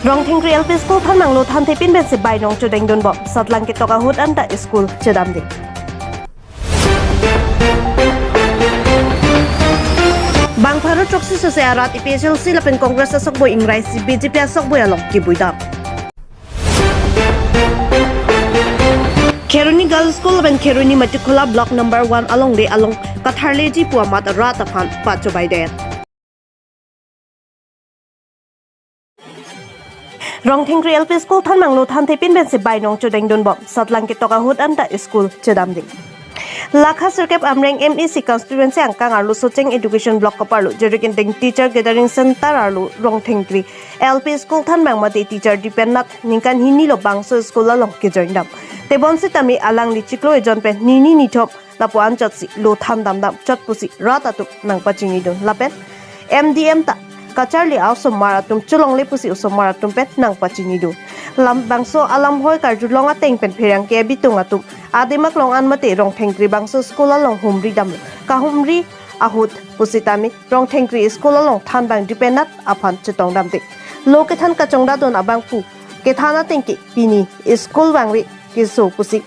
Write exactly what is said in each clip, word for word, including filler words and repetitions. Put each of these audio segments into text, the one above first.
Rongthengkri L P School thanbang lo thanthe pin pensi bainong chodengdunbom, satlang ketok ahut anta school chedamde. Bang pharo throksi sose arat A P H L C lapen Congress asokboi ingraisi B J P asokboi along kibuidam. Kheroni Girls School lapen Kheroni Matikhola Block number one alongde along katharleji pu amat rat aphan pachobaidet. Rongthengkri L P School thanbang lo thanthe pin pensi bainong chodengdunbom, satlang ketok ahut anta school chedamde. Lakha sirkep Amreng M A C constituency angkang arlo Socheng Education Block kaparlo Jerik Indeng Teacher Gathering Center arlo Rongthengkri L P School thanbang mate teacher Dipen Nath ningkan hini lo bangso school along kejoindam. Tebon sitame alangli chiklo ejon pen nini nithom lapu anchotsi lo thandamdam chot pusi rat atum nangpachinidun lapen M D M ta kacharli a-osomar atum cholongle pusi osomar atum pen nangpachinidun. Lam bangso alamhoi karjulong ateng pen pherangke abitung atum ademak long-an mate Rongthengkri bangso school along humri damlo. Kahumri ahut pusitame Rongthengkri school along thanbang Dipen Nath aphan chetongdamde. Lo kethan kachongdadun abangphu kethan ateng ke pini school vangve keso pusi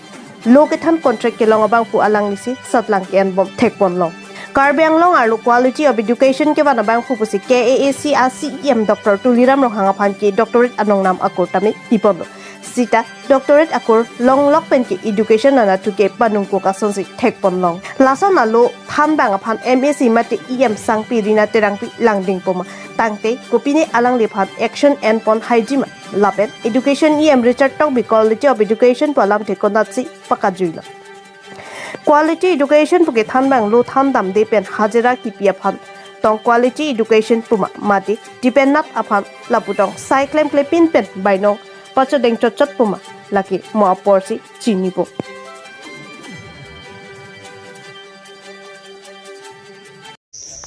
lo kethan contract kelong abangphu alanglisi satlang ke-enbom thekponlong. Karbi Anglong arlo quality of education kevan abangphu pusi K A A C a-C E M Doctor Tuliram Ronghang aphan ke doctorate anongnam akur tame piponlo. Sita doctorate akur longlok pen ke education anatthu ke panungkuk asonsi thekponlong. Lason alo thanbang aphan M A C mate E M Sangpi Rina Terangpi langding poma tangte kopine alangliphan action enpon haijima lapen Education E M Richard Tokbi quality of education pu alamthe konatsi pakajuilo. Quality education pu kethanbang lo thandamde pen hajira kipi aphan tong quality education puma mate Dipen Nath aphan lapu tong sai klemkle pin pen bainong pachodeng chotchot puma lake mo aporsi chinipo.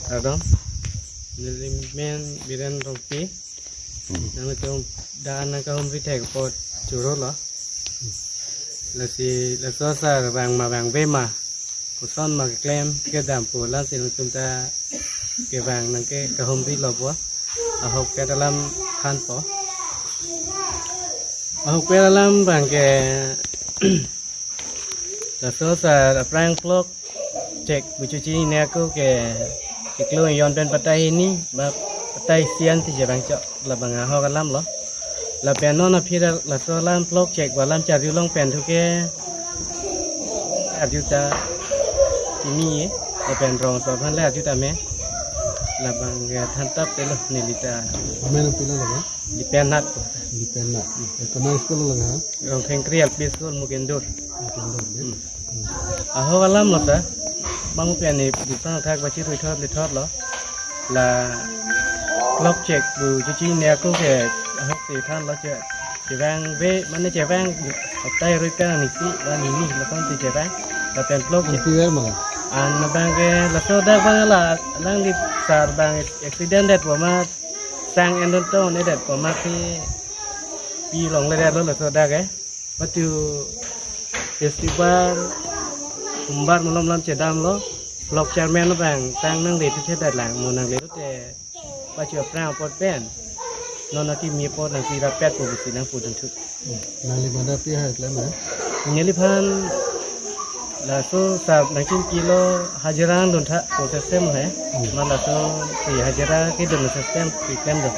Kardom. Neli men Biren Rongpi. Nangtum dan nangkahumri thek apot churolo. Lasi laso sar vang ma vangve ma, koson ma keklem kedam pu alamsi nangtum ta kevang nangkekahumri lopo. Ahokpet alam thanpo. Ahokpet alam abang ke laso sar aphrang clock chek buchu chinine ako ke chiklo ejon pen patai hini ba patai isi ansi chevang chok, labang ahok alamlo. Lapen non aphi ra laso alam clock chek pu alam charjulong pen thu ke arju ta kimi ye, lapen rong so aphan le arju tame, labang ke thantap telo neli ta. Amen pilo labang? Dipen Nath. Dipen Nath. Hmm. Ekama school lo ha? Rongthengkri L P School Mukindur. Mukindur de. Hmm. Hmm. Ahok alamlo ta. Mamu pen ni dusang thak bachi rui thot le thotlo. La clock chek buchu chinine ako ke ahokpet thanlo che. Chevangve mane chevang aptai rui pen anisi la nini lason si chevang. Lapen clock chek. Anti ver mala. An abang ke laso dak abang la alangli sar abang accident det poma sang endon ton edet poma si pi longledetlo laso dak ke. Matu festival humbar malom lam chedamlo. Block chairman abang tang nangle thu chedat lang mo nangle lote pachu aphrang apot pen non akimi apot nangpi rapet pu pusi nangpudun thu. Nangli mada pi hai klem eh? Neliphan laso sar nangchin kilo hajira dun tha pu system hai. Hmm. Ma laso si hajira kedun system si klemdun.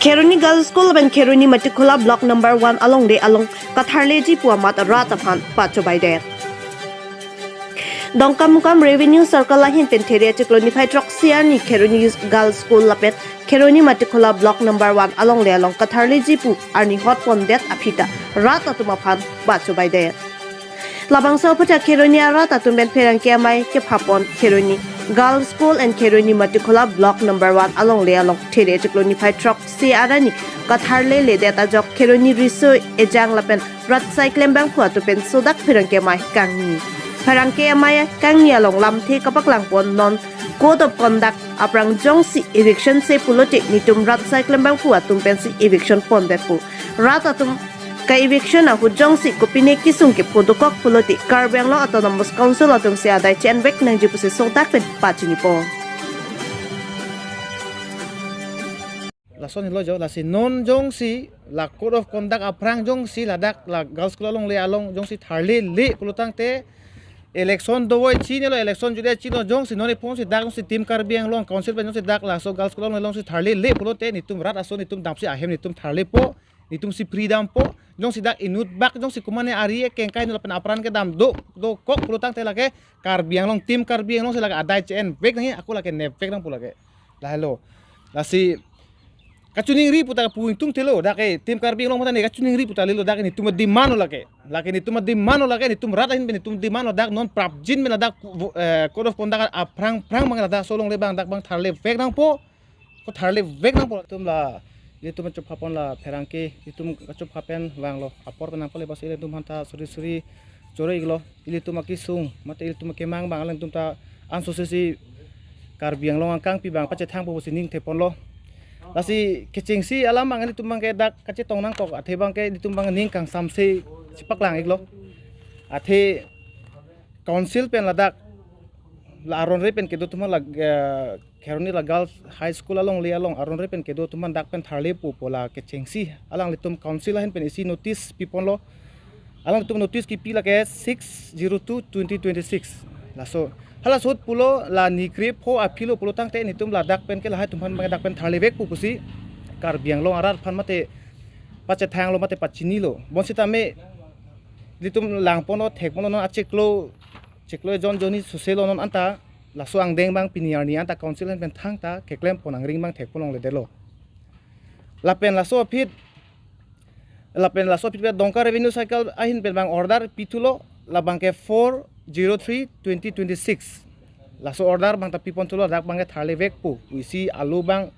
Kheroni Girls School lapen Kheroni Matikhola Block number one alongde along katharleji pu amat rat aphan pachobaidet. Dongkamukam Revenue Circle ahin pen There achiklo niphai throksi arni Kheroni Girls School lapen Kheroni Matikhola Block number one alongde along katharleji pu arni hotpondet aphi ta rat atum aphan pachobaidet. Labangso aphuthak Kheroni arat atum pen pherangke amei kephapon Kheroni Girls School and Kheroni Matikhola Block number one alongle along There achiklo niphai throksi arni katharleledet ajok Kheroni riso ejang lapen rat asai klembang phu atum pen sodak pherangke amei kangni. Pherangke amei kangni along lamthe kapaklangpon non Code of Conduct aphrang jongsi eviction se pulote netum rat asai klembang phu atum pensi eviction pondet pu. Rat atum Ta eviction ahut jongsi kopine kesung kepho dokok pulote Karbi Anglong Autonomous Council atumsi adai che-envek nangji pusi sokdak pen pachinipo. Lason helo jo, lasi non jongsi la code of conduct aphrang jongsi ladak la girls school alongle along jongsi tharlele pulotangte election dovoi chinilo, election jut-e chinilo, jongsi non iphongsi dak jongsi Team Karbi Anglong Council pen jongsi dak laso girls school along alongsi tharlele pulote netum rat aso netum damsi ahem netum tharlepo, netumsi free dampo. Jongsi dak inut bak jongsi kumane ari ekeng kai nilo pen apran kedam do dokok pulotangte lake Karbi Anglong, Team Karbi Anglongsi lake adai che-envek nangji, ako lake nepvek nangpo lake. Lahelo. Lasi kachiningri puta pu ingtungthelo, dak ke Team Karbi Anglong mata ne kachiningri puta lelo, dak ke netum demand lo lake. Lake netum demand lo lake, netum rat ahin pen netum demand lo, dak non prapjin pen ladak, eh, code of conduct aphrang phrang abang ladak laso alongle abang dak abang tharlevek nangpo. Ko tharlevek nangpo. Tum la, ilitum kachopha pon la pherangke, ilitum kachopha pen vanglo. Apor pen nangpale bas ilitum aphanta suri suri choro-iklo. Ilitum akesung mate ilitum akemang abang alangtum ta ansose si Karbi Anglong angkangpi abang pachethangpo pusi ning theponlo. Lasi kechengsi alam abang ilitum abangke dak kachetong nangkok athe abangke ilitum abang ning kangsamse chepaklang-iklo. Athe council pen ladak la aron re pen kedo atum la, eh, Kheroni la Girls High School alongle along aron re pen kedo atum dak pen tharlepo pu la kechengsi alanglitum council ahin pen isi notice piponlo. Alangtum notice kipi lake six zero two twenty twenty-six. Laso, halaso ahut pulo la ni krepho aphilo pulotangte netum ladak pen ke lahai atum aphan abang dak pen tharlevekpo pusi Karbi Anglong arat aphan mate pachethanglo mate pachinilo. Bonsitame ilitum langponlo, thekponlo, non achiklo, chiklo ejon jonni soselo, non anta laso angdeng abang pini arni anta council ahin pen thangta keklem pon angring abang thekpon longledetlo. Lapen laso aphi, lapen laso aphi pen Dongka Revenue Circle ahin pen abang order pithulo, la abangke four zero three twenty twenty-six. Laso order abang ta piponthulo, dak abangke tharlevekpo pusi alo abang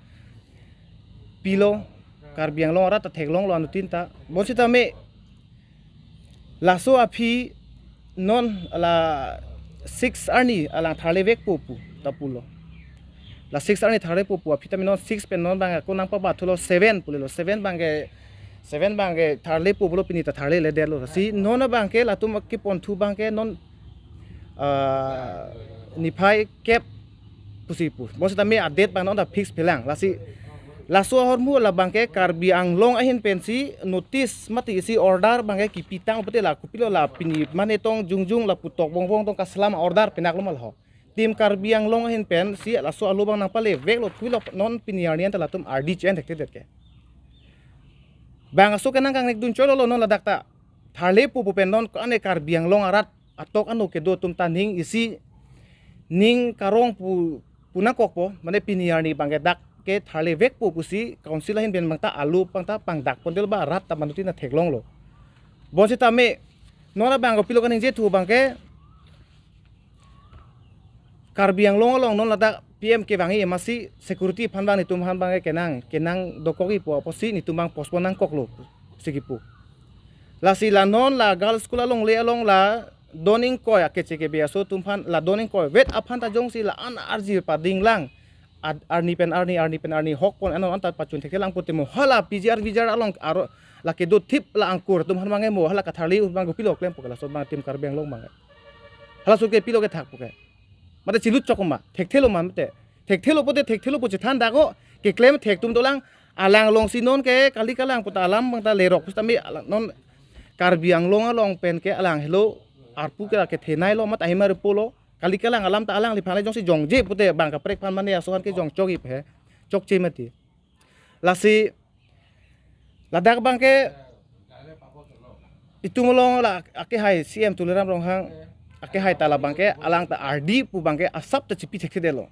pilo, Karbi Anglong arat ta theklonglo anuttin ta. Bonsitame laso aphi non la six arni alang tharlevekpo pu ta pulo. La six arni tharlepo pu aphi tame non six pen non abang ako nangpabathulo seven pulelo. Seven abangke, seven abangke tharlepo pulo, pini ta tharleledetlo. Si non abangke latum keponthu abangke non, ah, niphai kep pusi pu. Bonsitame a-date abang non ta fix pelang. Lasi laso ahormu la abangke Karbi Anglong ahin pensi notice mate isi order abangke kipitang pute la kopilo la pini mane tong jongjong lapu tok bongbong tong kaslam order penaklo ma laho. Team Karbi Anglong ahin pensi laso alo abang nangpaleveklo, kopilo non pini arni anta latum ardi chen thekthedet ke. Bang aso ke nangkangnek dun cholo lo non ladak ta tharlepo pu pen non ko-an Karbi Anglong arat atok ano kedo atum ta ning isi ning karong pu, pu nangkokpo, mane pini arni abangke dak ke tharlevekpo pusi council ahin pen abang ta alo abang ta pangdakpondetlo ba rat ta anuttin ta theklonglo. Bonsitame non abang kopilo kaningjethu abangke Karbi Anglong along non ladak P M kevang-i amatsi security aphan abang netum aphan abangke kenang, kenang dokok-i pu apotsi netum abang postpone nangkoklo pusi kipu. Lasi la non la girls school alongle along la don ingkoi akeche kebe aso atum aphan, la don ingkoi vet aphan ta jongsi la-an arjir padinglang, ad-, arni pen arni, arni pen arni hokpon anon anta pachun thekthelang pute mo hala P G R V G R along aro la kedo thip la angkur atum aphan abangke mo hala katharli abang kopilo klempo ke laso abang Team Karbi Anglong abang. Halaso ke pilo kethakpo ke. Mate chilut chok ma, thekthelo ma mate. Thekthelo pute thekthelo pu chethan dako, keklem thek atum dolang, alang alongsi non ke kali kalang puta alam abang ta lerok pusitame alang non Karbi Anglong along pen ke alang helo arpu ke kethenei lo mate ahima repolo, kali kalang alam ta alangliphan le jongsi jongje pute abang kaprek aphan mane aso aphan ke jongchok-i phe, chokche mati. Lasi ladak abangke itum along la akehai C M Tuliram Ronghang akehai ta la abangke alang ta ardi pu abangke asap ta chipi thekthedetlo.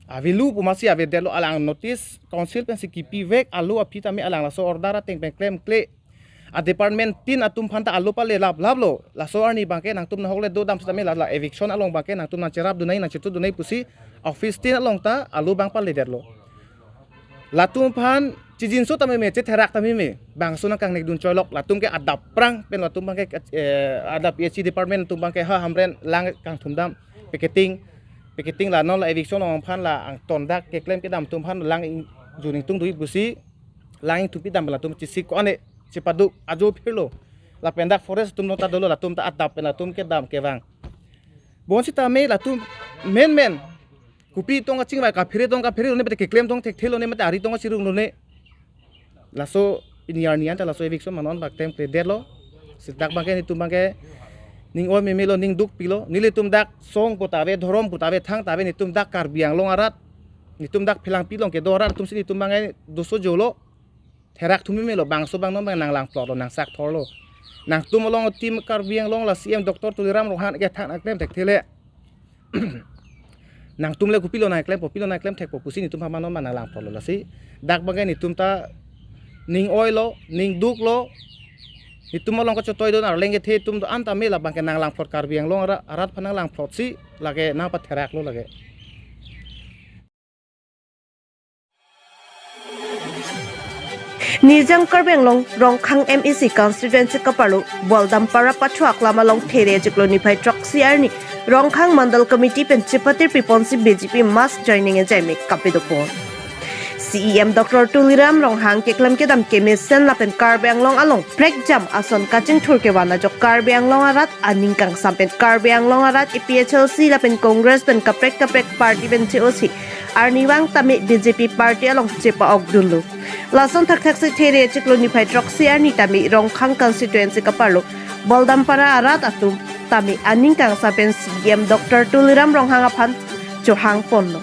Avelu pu amatsi avedetlo, alang notice council pensi kipivek alo aphi tame alang laso order ateng pen klemkle. A-department tin atum aphan ta alo palelaplaplo. Laso arni abangke nangtum nahokle dodam sitame la, la eviction along abangke nangtum nangcherapdun nangji nangchetudun nangji pusi office tin along ta alo abang paledetlo. Latum aphan chijinso ta meme, chetherak ta meme. Bangso nangkangnek dun choilok, latum ke adap aphrang pen latum abangke, eh, adap P H E department atum abangke ha Hamren lang kangthumdam, picketing, picketing la non la eviction along aphan la angton dak keklem kedam atum aphan lang ingjun ingtung do-i pusi lang ingthum pidam latum chesik ko-an chepaduk ajo phirlo. Lapen dak forest atum along ta dolo, latum ta adap pen latum kedam kevang. Bonsitame latum menmen kopi tong kachingvai, kaphere tong kaphere lone, mate keklem tong thekthelo ne, mate ari tong kachirung lone. Laso pini arni anta laso eviction manon bak tem kledetlo. Seta dak abangke netum abangke ning oi memelo, ning dukpilo. Nelitum dak song pu ta ave, dhorom pu ta ave, thang ta ave, netum dak Karbi Anglong arat, netum dak Phelangpi along kedo arat atumsi netum abangke doso jolo. Therak thumi melo, bangso bang non abang nanglangplotlo, nangsak thorlo. Nangtum along team Karbi Anglong la C M Doctor Tuliram Ronghang ke thang nangklem thekthele. Nangtum le kopilo nangklem, kopilo nangklem thekpo pusi netum aphan non abang nanglangplotlo lasi. Dak abangke netum ta ning oilo, ning duklo. Netum along kachotoi don arleng kethe atum do-an tame la abangke nanglangplot, Karbi Anglong ara-, arat aphan nanglangplotsi lake nangpatheraklo lake. Nijang Karbi Anglong Rongkhang M A C constituency kaparlo Boldampara Pathu Aklam along There chiklo niphai throksi arni Rongkhang Mandal Committee pen chepatir piponsi B J P mass joining ajaimek kapidopon. C E M Doctor Tuliram Ronghang keklem kedam kemesen lapen Karbi Anglong along prekjam ason kachingthur kevan ajok Karbi Anglong arat aning kangsam pen Karbi Anglong arat A P H L C lapen Congress pen kaprek kaprek party pen che-osi arnivang tame B J P party along chepa-okdunlo. Lason thakthaksi There chiklo niphai throksi arni tame Rongkhang constituency kaparlo Boldampara arat atum tame aning kangsam pen C E M Doctor Tuliram Ronghang aphan chohangponlo.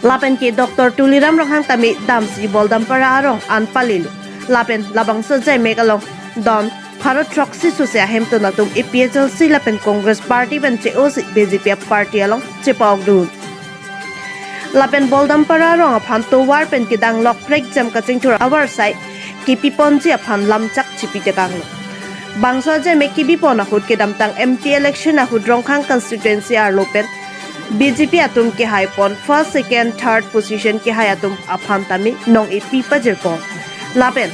Lapen ke Doctor Tuliram Ronghang tame damsi Boldampara arong an palilo. Lapen labangso ajaimek along don pharo throksi suse ahemtun atum A P H L C lapen Congress party pen che-osi B J P party along chepa-okdun. Lapen Boldampara arong aphan tovar pen kedanglok prekjam kachingthur avarsai kepiponji aphan lamchak chipitekanglo. Bangso ajaimek kebipon ahut kedamtang M P election ahut Rongkhang constituency arlo pen B J P atum kehaipon first, second, third position kehai atum aphan tame nong-epi pajirpon. Lapen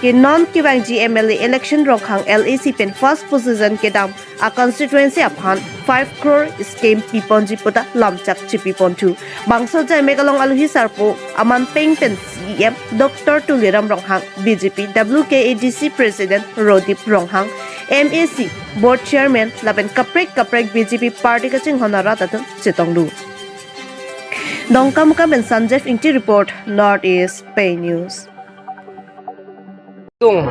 ke non kevangji M L A election Rongkhang L A C pen first position kedam a constituency aphan five crore scheme piponji puta lamchak chipiponthu. Bangso ajaimek along aluhi sarpo aman peng pen C E M Doctor Tuliram Ronghang, B J P W K A D C President Rodip Ronghang, M A C, Board Chairman lapen kaprek kaprek B J P party kachinghon arat atum chetonglo. Dongkamukam pen Sanjeev Ingti report, North East Pei News. Tung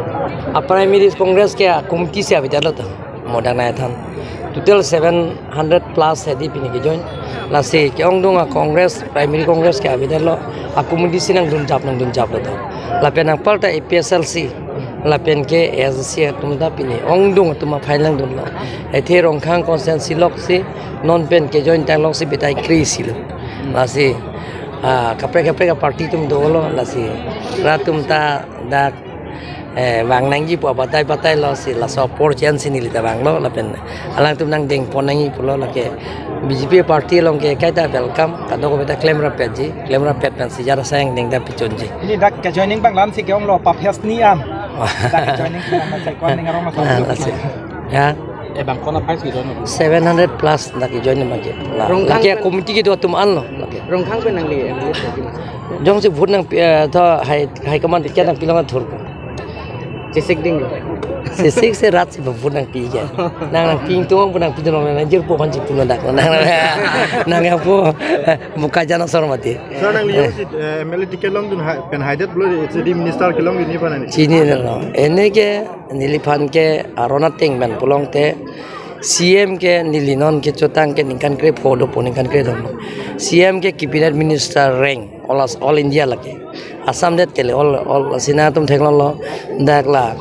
a primary Congress ke a committee si avedetlo to, modak nai than. Total seven hundred plus hedi pini kejoin. Lasi ke-ongdung a Congress, primary Congress ke avedetlo, a committee si nangdunjap, nangdunjaplo to. Lapen nangpal ta A P H L C, lapen ke A S D C atum ta pini ongdung atum aphai nangdunlo. Athe Rongkhang constituency loksi non pen kejoin tangloksi betai kre-isi lo. Lasi, ah, kaprek kaprek a party atum dolo, lasi rat atum ta dak, eh, vang nangji pu abatai batailo, si laso apor chen si neli ta vanglo, lapen alangtum nangdengpon nangji pulo, lake B J P party along ke kaita welcome, kadokave ta klemrap petji, klemrap pet pensi jara sayang dengdam pichonji. Pini dak ke joining abang lam si ke-onglo, pa phas ni am. Dak ke joining abang lam si ko-an ning arong mas. Ah, lasi. Ya. Eh, bang kona phai si dono. Seven hundred plus dak ke joining abang ke. La, Rongkhang lake pen committee kedo atum anlo, lake. Rongkhang pen nangli M L A si. Jongsi vote nangpi, eh, to high, high command ticket nangpilong athur. Chesik dinglo. Chesik si rat si vote nangpi ke. Nang nangpi tong pu nangpi tong nang jirpo aphan chipulo dak. Nang, nang, nang apo, eh, muka jana sor mati. Sir, nangli jongsi, eh, M L A ticket longdun ha-, pen haidet pulo, H A D minister kelongdun ni aphan nangli? Chinilo. Ene ke neliphan ke aron ateng pen pulote C M ke neli non kechotang ke ningkan krepho dopo, ningkan kre dopo. C M ke cabinet minister rank all as, all India lake. Assam det kele all, all sina atum theklonglo, dak la,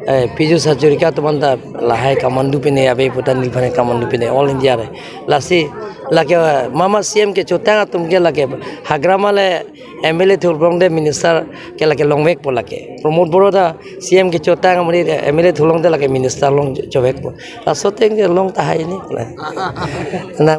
eh, Piyush Hazarika atum anta lahai kamandu pine ave puta neliphan kamandu pine all India re. Lasi lake, eh, mama C M kechotang atum ke lake hagrama le M L A thurplongde minister ke lake longvekpo lake. Pramod Boro ta C M kechotang amri M L A thurplongde lake minister long chovekpo. Laso ateng ke long tahai ni. Na